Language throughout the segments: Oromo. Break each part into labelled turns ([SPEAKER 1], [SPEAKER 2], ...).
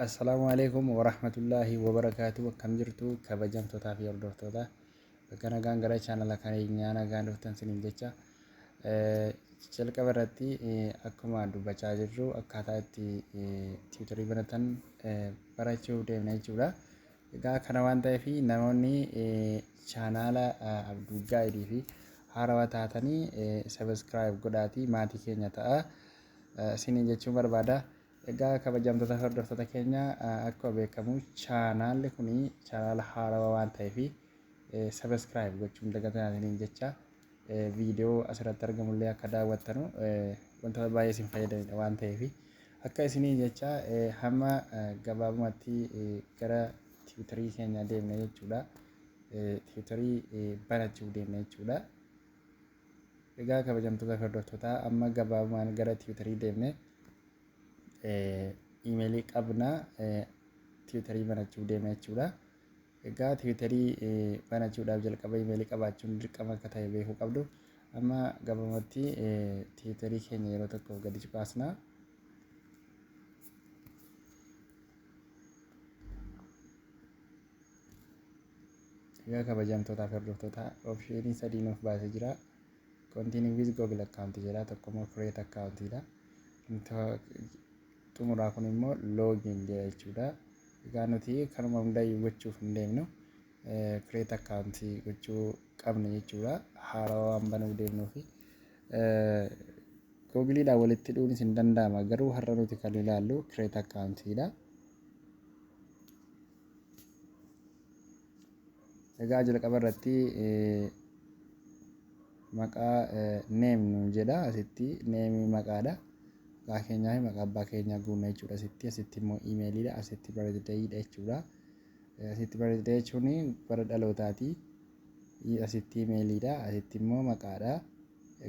[SPEAKER 1] Assalaamu alaikum warahmatullaahi wabarakaatu. Akkam jirtu kabajamtootaa fi hordoftoota? Bakka nagaan gara chaanala keenyaa nagaan dhuftan siniin jecha, jalqaba irratti akkuma dubbachaa jirru akkaataa itti Twitterii banatan barachuuf deemna jechuudha. Egaa kana waan ta'eef namoonni chaanaala Abduu Gaayidii fi haarawaa taatanii subscribe godhaatii maatii keenya ta'a siniin jechuun barbaada. Egaa kabajamtoota fi hordoftoota keenya, akkuma beekamu chaanaalli kun chaanaala haarawaa waan ta'eef subscribe gochuun dagatinaa isiniin jecha, viidiyoo asirratti argamullee akka daawwattanu wantoota baay'ee isin fayyadanidha waan ta'eef akka isiniin jecha, hamma gabaabumatti gara Twitterii keenya deemna jechuudha. Twitterii banachuuf deemna jechuudha. Egaa kabajamtoota fi hordoftoota, amma gabaabumaan gara Twitterii deemne, iimeelii qabna, Twitterii banachuuf deemna jechuudha. Egaa Twitterii banachuudhaaf jalqaba iimeelii qabaachuun dirqama akka ta'e beekuu qabdu. Amma gabaabumatti Twitterii keenya yeroo tokkoof gadi cuqaasna. Egaa kabajamtootaa fi hordoftoota, optionii sadii nuuf baasee jira. Continue with Google account jedha, tokko immoo create account dha. Xumuraa kun immoo login jedha jechuudha. Egaa nuti kanuma hundayyuu gochuuf hin deemnu, create account gochuu qabna jechuudha. Haarawaa waan banuuf deemnuufi. Googiliidhaan walitti hidhuunis hin danda'ama, garuu har'a nuti kan ilaallu create account dha. Egaa jalqaba irratti maqaa name nuun jedha asitti, nameii maqaadha. Maqaa keenyaa fi maqaa abbaa keenyaa guunna jechuudha asitti. Asitti immoo iimeeliidha. Asitti birthdayidha jechuudha. Asitti birthday jechuun bara dhalootaati. Asitti iimeeliidha. Asitti immoo maqaadha.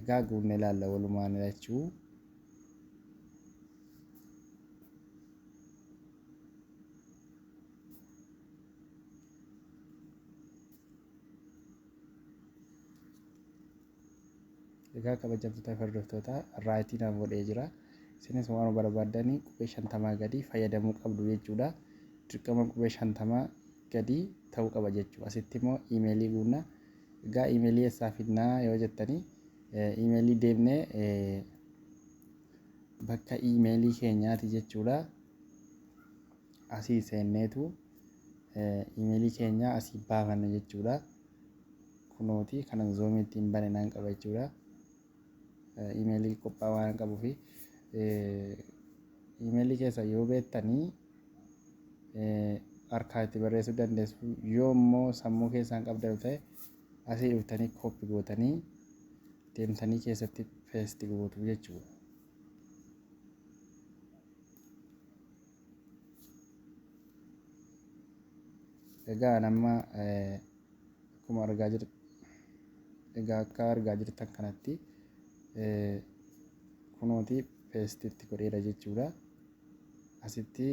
[SPEAKER 1] Egaa guunne ilaalla walumaan jechuu. Egaa kabajamtoota fi hordoftoota, rightii naaf godhee jira. Isinis waan barbaaddanii qubee 50 gadi fayyadamuu qabdu jechuudha. Dirqama qubee 50 gadi ta'uu qaba jechuudha. Asitti immoo iimeelii guunna. Egaa iimeelii eessaa fidnaa yoo jettanii, iimeelii deemnee bakka iimeelii keenyaati jechuudha. Asii seenneetu iimeelii keenya asii baafanna jechuudha. Kunooti kanan zoomii ittiin bane nan qaba jechuudha. Iimeelii qophaa'aa waan qabuufi iimeelii keessa yoo beektanii harkaa itti barreessuu dandeessu, yoo immoo sammuu keessaan qabdan ta'e asii dhuftanii copy gootanii deemtanii keessatti paste gootu jechuudha. Egaa amma akkuma argaa jirtu, egaa akka argaa jirtan kanatti kunooti paste itti godheera jechuudha. Asitti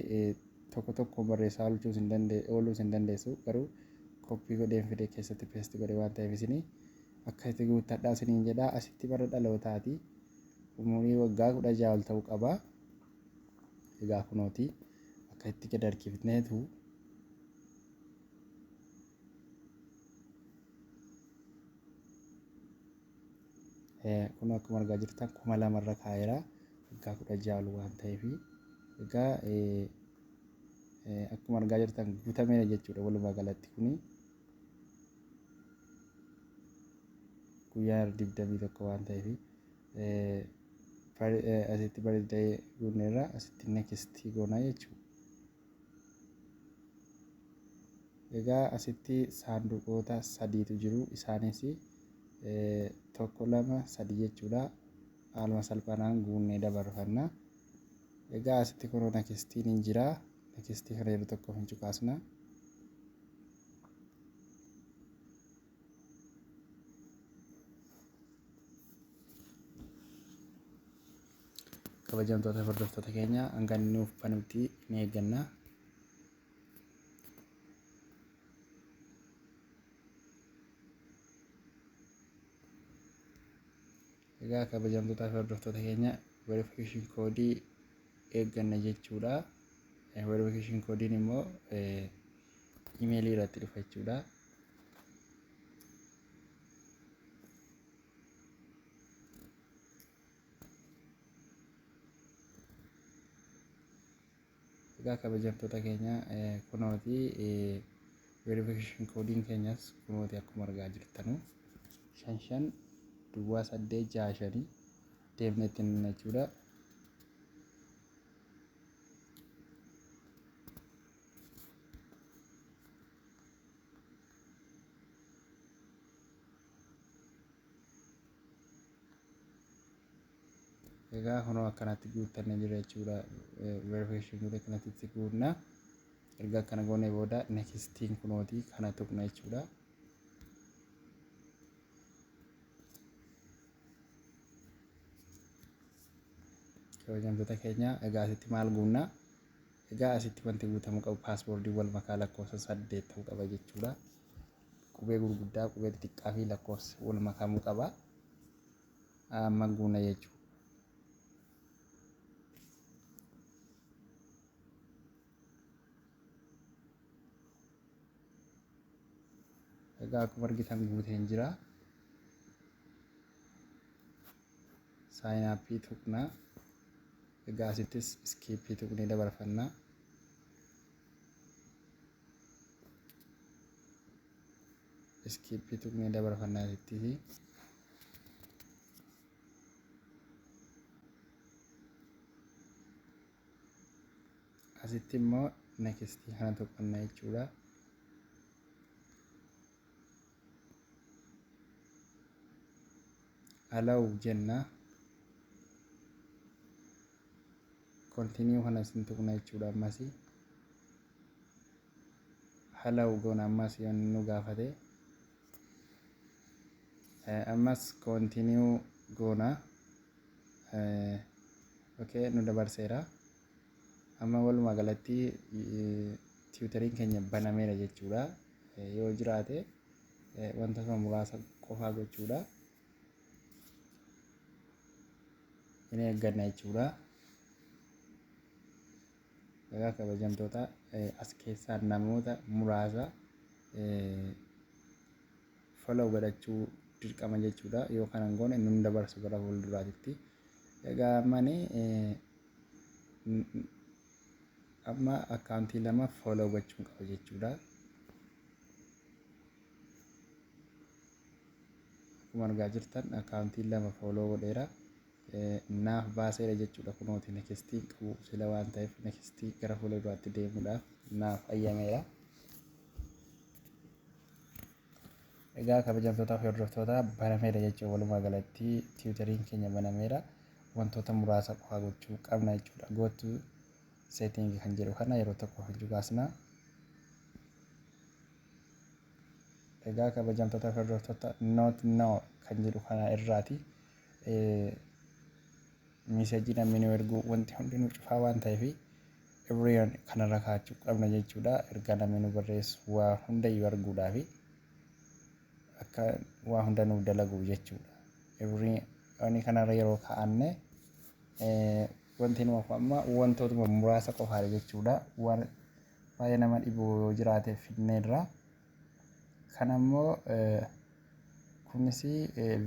[SPEAKER 1] tokko tokko barreessaa oolchuus hin dandee ooluus hin dandeessu, garuu copy godheen fide keessatti paste godhe waan ta'eef isinii akka itti guuttadhaa isiniin jedha. Asitti bara dhalootaati, umurii waggaa 16 ol ta'uu qaba. Egaa kunooti akka itti gad harkifneetu kun akkuma argaa jirtan 2000 irra kaa'eera, waggaa 16 ol waan ta'eef. Egaa akkuma argaa jirtan guutameera jechuudha. Walumaa galatti kuni guyyaa 21 waan ta'eef asitti birthday guunneerra, asitti next goonaa jechuudha. Egaa asitti saanduqoota sadiitu jiru, isaanis tokko, lama, sadi jechuudha. Haaluma salphaadhaan guunnee dabarfanna. Egaa asitti kunoo nextiin hin jira. Nextii kana yeroo tokkoof hin cuqaasna. Kabajamtoota hordoftoota keenya, hanga inni nuuf banutti ni eegganna. Egaa kabajamtootaa fi hordoftoota keenya, verification koodii eegganna jechuudha. Verification koodiin immoo imeelii irratti dhufa jechuudha. Egaa kabajamtoota keenya, kunooti verification koodiin keenyas kunooti akkuma argaa jirtanu 550865 deemnee ittiin jechuudha. Egaa kunoo akkanatti guuttannee jira jechuudha. Verification koodii akkanatti itti guunna. Erga akkana goonee booda nextiin kunooti kana tuqna jechuudha. Kabajamtoota keenya, egaa asitti maal guunna? Egaa asitti wanti guutamuu qabu paaspoortii wal makaa lakkoofsa 8 ta'uu qaba jechuudha. Qubee gurguddaa, qubee xixiqqaa fi lakkoofsa wal makamuu qaba. Amma guunna jechuudha. Egaa akkuma argitan guuteen jira. Sign upii tuqna. Egaa asittis skipii tuqnee dabarfanna. Skipii tuqnee dabarfanna asittis. Asitti immoo nextii kana tuqanna jechuudha. Allow jenna. Continue kana isin tuqna jechuudha ammas. Allow goona ammas yoo inni nu gaafate. Ammas continue goona. Okay, nu dabarseera. Amma walumaa galatti Twitteriin keenya banameera jechuudha. Yoo jiraate wantoota muraasa qofaa gochuudha. Hin eegganna jechuudha. Egaa kabajamtoota, as keessaa namoota muraasa follow godhachuu dirqama jechuudha. Yoo kana hin goone nun dabarsu gara fuulduraatitti. Egaa mani amma akkaawuntii lama follow gochuun qaba jechuudha. Akkuma argaa jirtan akkaawuntii lama follow godheera. Naaf baaseera jechuudha. Kunooti nextii qabu sila waan ta'eef nextii gara fuula duraatti deemuudhaaf naaf ayyameera. Egaa kabajamtootaa fi hordoftoota, banameera jechuudha. Walumaa galatti Twitteriin keenya banameera. Wantoota muraasa qofaa gochuu qabna jechuudha. Go to setting kan jedhu kana yeroo tokko hojii baasna. Egaa kabajamtoota fi hordoftoota, not now kan jedhu kana irraati messagii namni nu ergu wanti hundinuu cufaa waan ta'eef everyone kanarra kaa'achuu qabna jechuudha. Ergaa namni nu barreessu waa hundayyuu arguudhaafi akka waa hunda nuuf dalagu jechuudha. Everyone kanarra yeroo kaa'anne wanti nu hafu amma wantootuma muraasa qofaadha jechuudha. Waan baay'ee nama dhibu yoo jiraate fidneerra. Kan ammoo kunis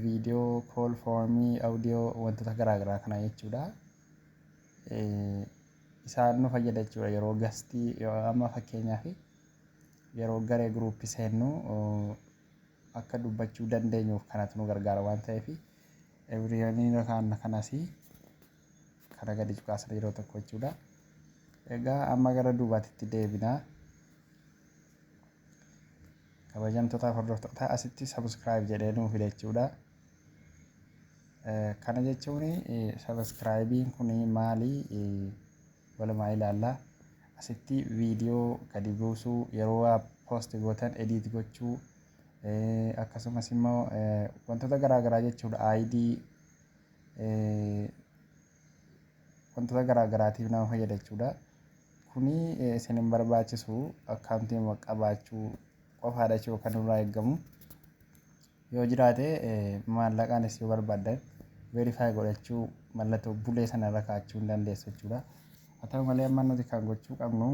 [SPEAKER 1] viidiyoo, call, foormii, audio, wantoota garaagaraa kana jechuudha. Isaan nu fayyada jechuudha yeroo guestii amma fakkeenyaaf yeroo garee groupii seennu akka dubbachuu dandeenyuuf kanatu nu gargaara waan ta'eef everyone kaanna kanas kana gadi cuqaasna yeroo tokko jechuudha. Egaa amma gara duubaatitti deebinaa. Kabajamtootaaf hordoftoota, asitti subscribe jedhee nuu fide jechuudha. Kana jechuun subscribeiin kun maali? Walumaa ilaalla. Asitti viidiyoo gadi buusuu, yeroo waa post gootan edit gochuu, akkasumas immoo wantoota garaa garaa jechuudha. ID wantoota garaa garaatiif nama fayyada jechuudha. Kuni isin hin barbaachisu, akkaawuntii qabaachuu qofaadha jechuudha kan nurraa eegamu. Yoo jiraate maallaqaanis yoo barbaaddan verify godhachuu mallattoo bulee sana irra kaa'achuu hin dandeessu jechuudha. Haa ta'u malee, amma nuti kan gochuu qabnu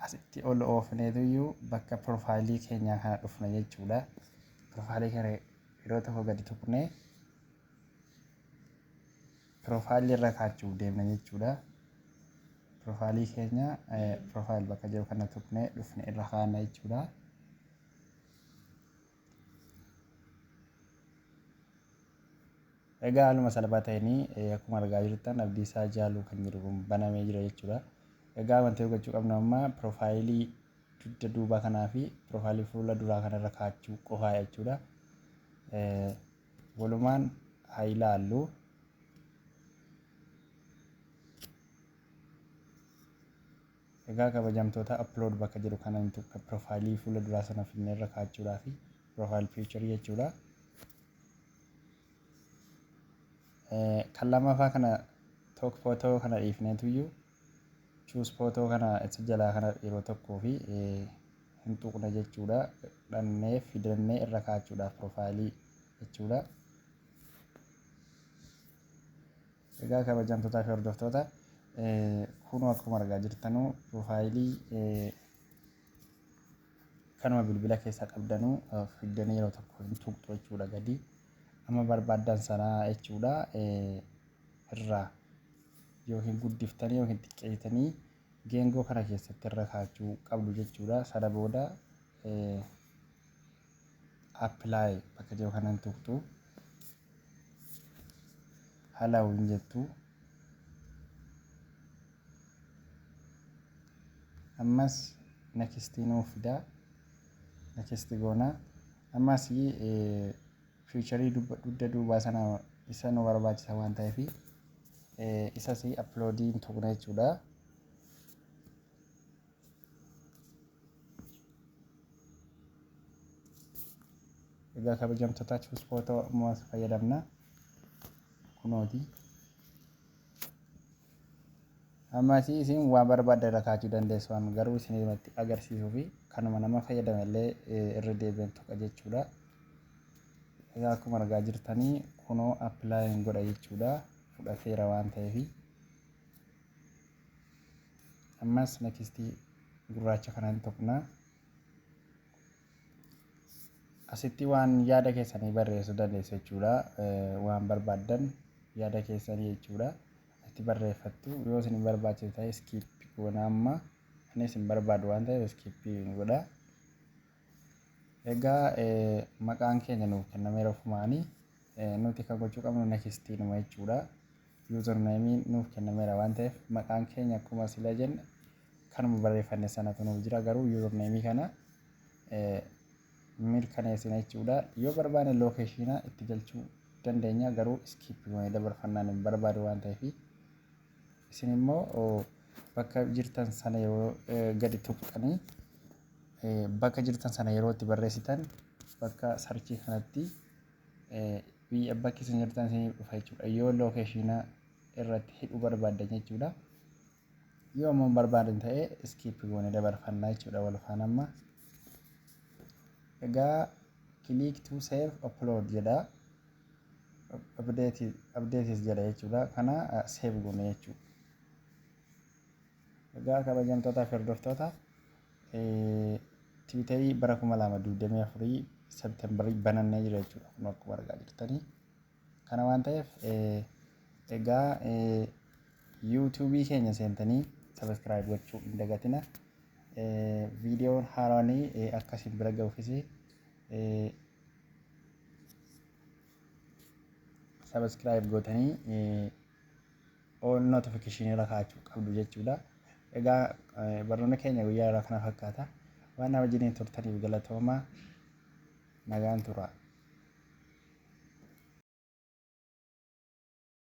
[SPEAKER 1] asitti ol oofneetuyyuu bakka profile keenyaa kana dhufna jechuudha. Profile kana yeroo tokko gadi tuqnee profile irra kaa'achuuf deemna jechuudha. Profile keenya profile bakka jiru kana tuqnee dhufne irra kaa'anna jechuudha. Egaa haaluma salphaa ta'een akkuma argaa jirtan Abdiisaa Jaaluu kan jedhu kun banamee jira jechuudha. Egaa wanti gochuu qabnu amma profile dugda duubaa kanaa fi profile fuula duraa kanarra kaa'achuu qofaa jechuudha. Walumaan haa ilaallu. Egaa kabajamtoota, upload bakka jedhu kana profile fuula duraa sana finnee irra kaa'achuudhaa fi profile picture jechuudha. Kan lammaffaa kana, take photo kana dhiifneetuyyuu choose photo kana isa jalaa kana yeroo tokkoo fi hin tuqne jechuudha. Dhannee fidannee irra kaa'achuudhaaf profile jechuudha. Egaa kabajamtootaa fi hordoftoota, kunoo akkuma argaa jirtanuu profile kanuma bilbila keessa qabdanuu fiddanii yeroo tokko hin tuqxu jechuudha gadi. Amma barbaaddan sanaa jechuudha, irraa yookiin guddiftanii yookiin xiqqeessitanii geengoo kana keessatti irra kaa'achuu qabdu jechuudha. Sana booda apply bakka jiru kanan tuqxu. Allow hin jettu. Ammas next nuuf fidaa. Next goona. Ammas picture dugda duubaa sana isa nu barbaachisa waan ta'eef isas upload hin tuqna jechuudha. Egaa kabajamtoota, choose photo ammas fayyadamna. Kunooti. Ammas isin waan barbaaddan irra kaa'achuu dandeessu, waan garuu isinirratti agarsiisuu fi kanuma nama fayyadame illee irra deebi'een tuqa jechuudha. Egaa akkuma argaa jirtanii kunoo apply godha jechuudha. Fudhateera waan ta'eef. Ammas next gurraacha kanaan tuqna. Asitti waan yaada keessanii barreessuu dandeessu jechuudha. Waan barbaaddan yaada keessanii jechuudha. Itti barreeffattu. Yoo isin hin barbaachisu ta'e skip goona. Amma ani isin barbaadu waan ta'eef skip godha. Egaa maqaan keenya nuuf kennameera ofumaanii, nuti kan gochuu qabnu next numa jechuudha. Username nuuf kennameera waan ta'eef maqaan keenya akkuma sila jenne kanuma barreeffanne sanatu nuuf jira, garuu username kana mirkaneessina jechuudha. Yoo barbaanne location itti galchuu dandeenya, garuu skip goonee dabarfannaan hin barbaadu waan ta'eef. Isin immoo bakka jirtan sana yeroo gadi tuqxanii, bakka jirtan sana yeroo itti barreessitan, bakka search kanatti biyya bakki isin jirtan isiniif dhufa jechuudha. Yoo location irratti hidhuu barbaaddan jechuudha. Yoo ammoo hin barbaadan ta'e skip goonee dabarfannaa jechuudha wal faana amma. Egaa click to save upload jedha. Updates jedha jechuudha. Kana save goone jechuudha. Egaa kabajamtootaa fi hordoftoota, Twitter bara 2024 September banannee jira jechuudha. Kun akkuma argaa jirtanii. Kana waan ta'eef, egaa YouTube keenya seentanii subscribe gochuu hin dagatina. Viidiyoon haaraan akka isin bira ga'uufis subscribe gootanii all notification irra kaa'achuu qabdu jechuudha. Egaa barnoonni keenya guyyaa irraa kana fakkaata. Waan na wajjiniin turtaniif galatoomaa, nagaan tura.